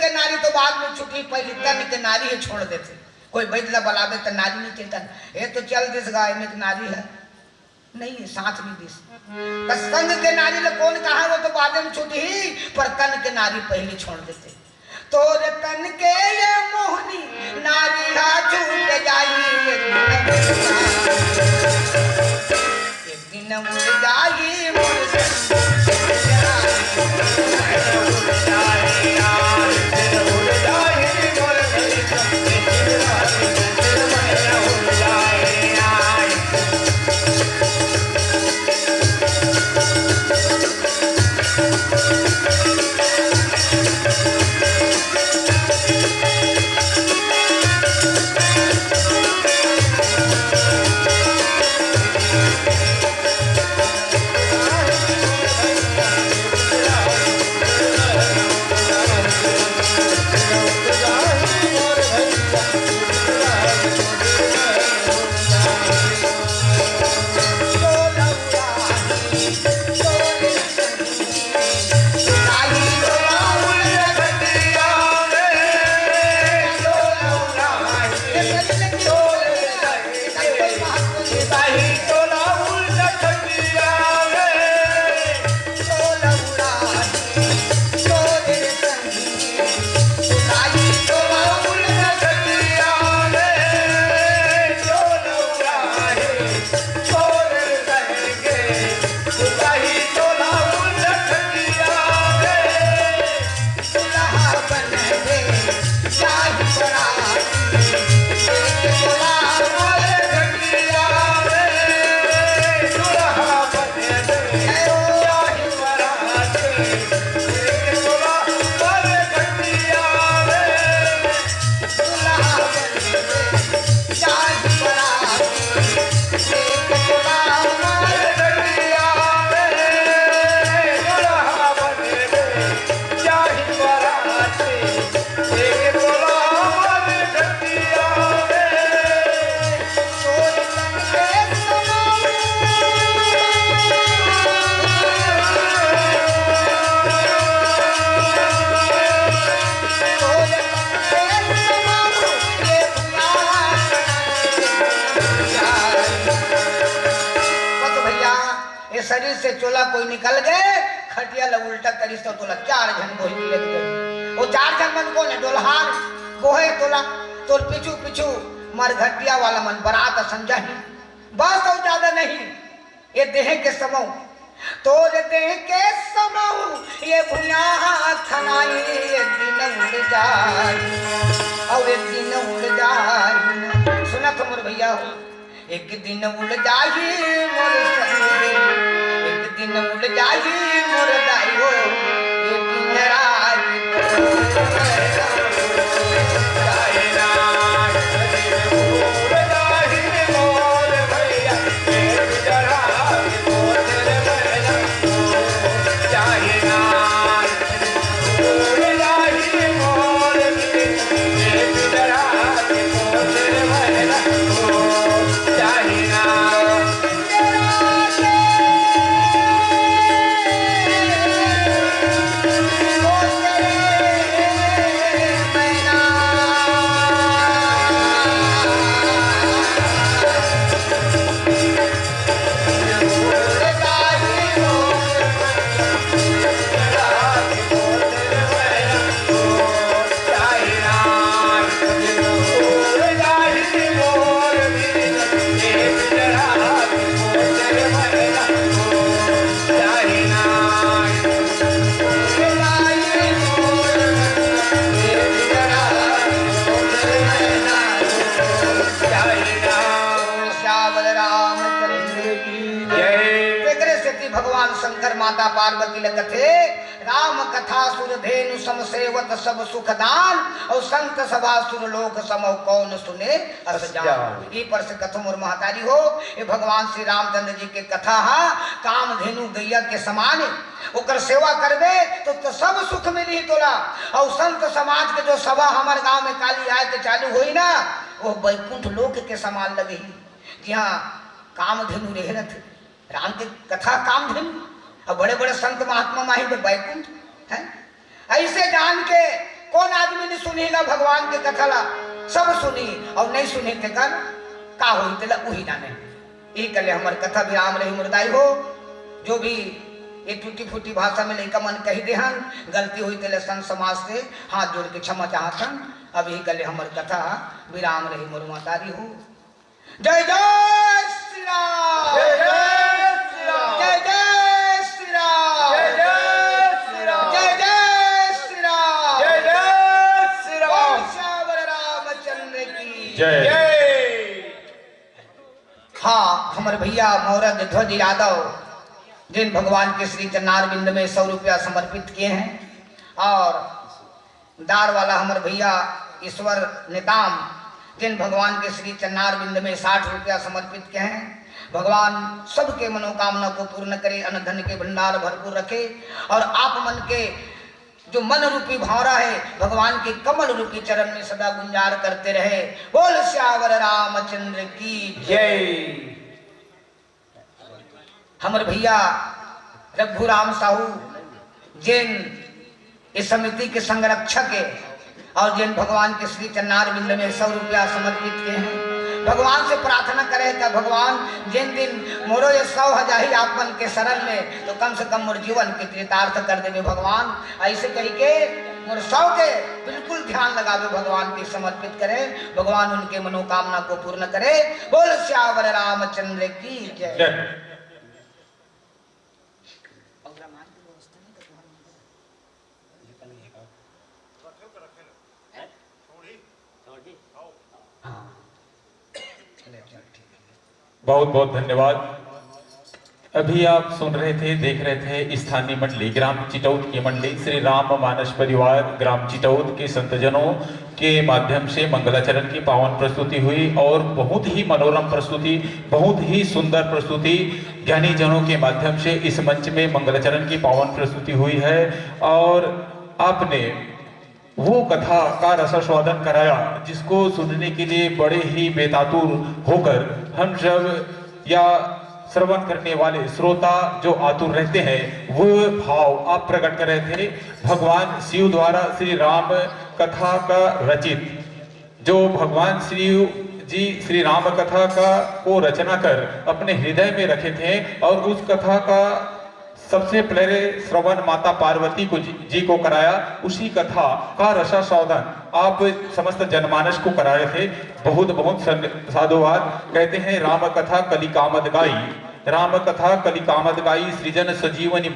के नारी तो बाद में छूटही, पहिली तन के नारी हे छोड़ देथे। कोई बइद ला बलाबे त नारी नइ चेतन, ए तो चल दिस गा, एमे एक नारी हे, नइ हे, साथ नइ दिस। त संग के नारी ला कोन कहा, वो तो बादे में छूटही, पर तन के नारी पहिली छोड़ देथे। तोर तन के ये मोहनी नारी हा छूट जाही एक दिन। एक दिन उड़ जाही मोर संग। बस भैया, ये शरीर से चोला कोई निकल गए, खटिया ला उल्टा करिस तो तोला चार झन बोही के लेके गए। वो चार झन मन कोन हे? डोलहार बोहे तोला, तोर पीछू पीछू मरघटिया वाला मन बरात असन जाही। बस अउ ज्यादा नहीं, ये देह के समऊ, तोर देह के समऊ, ये भुइयां थनाई, एक दिन उड़ जाई, अउ एक दिन उड़ जाई। सुनत हो मोर भैया हो, एक दिन उड़ जाही मोर संगी, एक दिन उड़ जाही मोर दाई हो, एक दिन राज श्याम रामचंद्र की जय। एकरे सेती भगवान शंकर माता पार्वती ल कथे, राम कथा सुर धेनु सम सेवत सब सुख दान, अउ संत सभा सुर लोक समौ कौन सुने अस अस जान। जान। ये पर से कथो मोर महतारी हो, ये भगवान श्री रामचंद्र जी के कथा हा, कामधेनु गैया के समान हे। ओकर सेवा करबे तो, तो सब सुख मिलही तोला। अउ संत समाज के जो सभा हमर गांव में काली आए के चालू होई ना, वो बैकुंठ लोक के समान लगही, जिहां कामधेनु रहे रथे। राम के कथा कामधेनु, अउ बड़े-बड़े संत महात्मा माही तो बैकुंठ, हैं? अइसे जान के कौन आदमी नहीं सुनी ला भगवान के कथा ला? सब सुनी, और नहीं सुनी तेकर का होई, तेला उही जाने। ई कले हमर कथा विराम रही मोर दाई हो। जो भी ये टूटी फूटी भाषा में लइका मन कही देहन, गलती होई तेला संत समाज से हाथ जोड़ के क्षमा चाहत हन। अब ई कले हमर कथा विराम रही मोर महतारी हो। जय जय श्री राम। जय जय श्री राम। जय जय श्री राम। जय जय श्री राम। जय जय श्री राम। जय जय श्री राम। बोल सियावर रामचंद्र की जय। जय। हाँ, हमर भैया मौरद ध्वज यादव, जिन भगवान के श्री चरणारविंद में सौ रुपया समर्पित किए हैं, और दार वाला हमर भैया ईश्वर नेताम, जिन भगवान के श्री चरणारविंद में साठ रुपया समर्पित किए हैं। भगवान सबके मनोकामना को पूर्ण करे, अन्न धन के भंडार भरपूर रखे, और आप मन के जो मन रूपी भावरा है, भगवान के कमल रूपी चरण में सदा गुंजार करते रहे। बोल सियावर रामचंद्र की जय। हमर भैया रघुराम साहू, जेन इस समिति के संरक्षक है और जेन भगवान के श्री चरणारविंद में सौ रुपया समर्पित के हैं। भगवान से प्रार्थना करे कि भगवान, जिन दिन मोरो ये सौ हजार ही आप मन के शरण में, तो कम से कम मोर जीवन के कृतार्थ कर देवे भगवान। ऐसे कही के मोर सौ के बिल्कुल ध्यान लगावे, भगवान के समर्पित करे, भगवान उनके मनोकामना को पूर्ण करे। बोल सियावर रामचंद्र की जय। जय। बहुत बहुत धन्यवाद। अभी आप सुन रहे थे, देख रहे थे स्थानीय मंडली ग्राम चिटौद की मंडली श्री राम मानस परिवार ग्राम चिटौद के संतजनों के माध्यम से मंगलाचरण की पावन प्रस्तुति हुई और बहुत ही मनोरम प्रस्तुति, बहुत ही सुंदर प्रस्तुति ज्ञानी जनों के माध्यम से इस मंच में मंगलाचरण की पावन प्रस्तुति हुई है। और आपने वो कथा का रसास्वादन कराया जिसको सुनने के लिए बड़े ही बेतातुर होकर हम जब या श्रवण करने वाले श्रोता जो आतुर रहते हैं, वो भाव आप प्रकट कर रहे थे। भगवान शिव द्वारा श्री राम कथा का रचित, जो भगवान शिव जी श्री राम कथा का को रचना कर अपने हृदय में रखे थे और उस कथा का सबसे पहले श्रवण माता पार्वती को जी, जी को कराया, उसी कथा का रसास्वादन आप समस्त जनमानस को कराए थे। बहुत बहुत साधुवाद। कहते हैं, राम कथा कलिकामद गाई, राम कथा कलिकामद गाई, सृजन सजीवनी